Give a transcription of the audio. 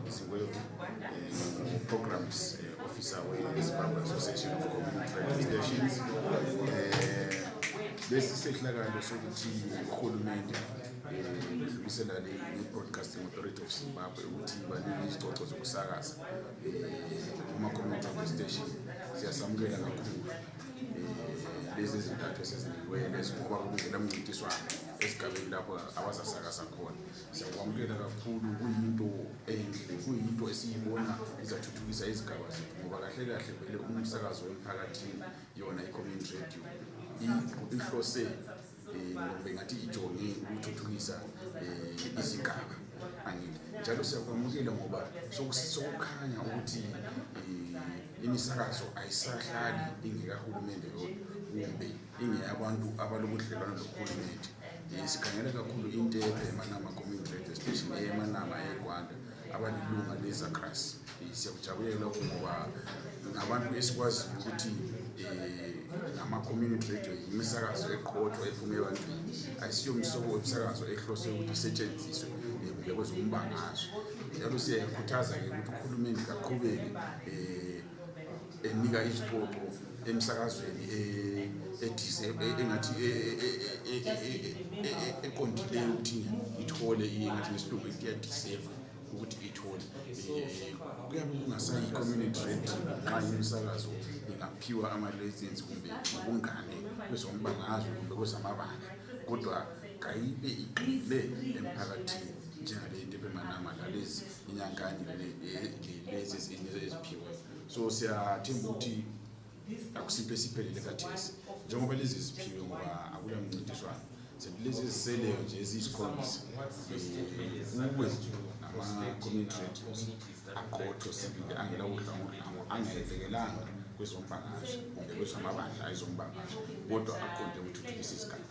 Zingwevu, Programs Officer weZimbabwe Association of Community Radio Stations. Lesi sehlakalo sokuthi uhulumende udlulisela i-Broadcasting Authority of Zimbabwe ukuthi banike izicoco zokusakaza kuma-community radio station siyasamukela kakhulu lezi zintathu esezinikiweyo lezi ngoba kungela mncintiswano esigabeni lapho abazasakaza khona. Siyakwamukela kakhulu, kuyinto enhle, kuyinto esiyibona izathuthukisa izigaba zethu ngoba kahle kahle vele umsakazo wemphakathini yona i-community radio ihlose noma ngathi ijonge ukuthuthukisa izigaba. Njalo siyakwamukela ngoba sokukhanya ukuthi imisakazo ayisahlali ingekahulumende kumbe ingeyabantu abalobudlelwano nohulumende. Sikhangela kakhulu intephe eManama Community Radio Station eManama eGwanda abalilunga leZimbabwe. Siyakujabulela ngoba ngabantu esikwazi ukuthi ama-community radio imisakazo eqotho ephuma ebantwini, ayisiyo umhlobo wemsakazo ehlose ukuthi isetshenziswe kumbe kwezombangazwe. Njalo siyakhuthaza-ke ukuthi uhulumeni kaqhubeke enika izicoco emsakazweni engathi eqondileyo ukuthi ithole engathi ngesilungu iyadiserve ukuthi ithole. Kuyabe kungasayi community radio nxa imisakazo ingaphiwa ama-license kumbe ubungane kwezombangazwe kumbe kwezamabandla, kodwa kayibe iqile emphakathini njengale nto eManama lalezi inyangane lezi eziphiwe. So siyathemba ukuthi akusinto esiphelele kathesi njengoba lezi ziphiwe ngoba akula mncintiswano. Lezi eziseleyo nje eziyisikhombisa kube ama-community radios aqotho sibili angela udlamo angayelekelanga kwezombangazwe kumbe kwezamabandla ayizombangazwe, kodwa aqonde ukuthuthukisa isigaba.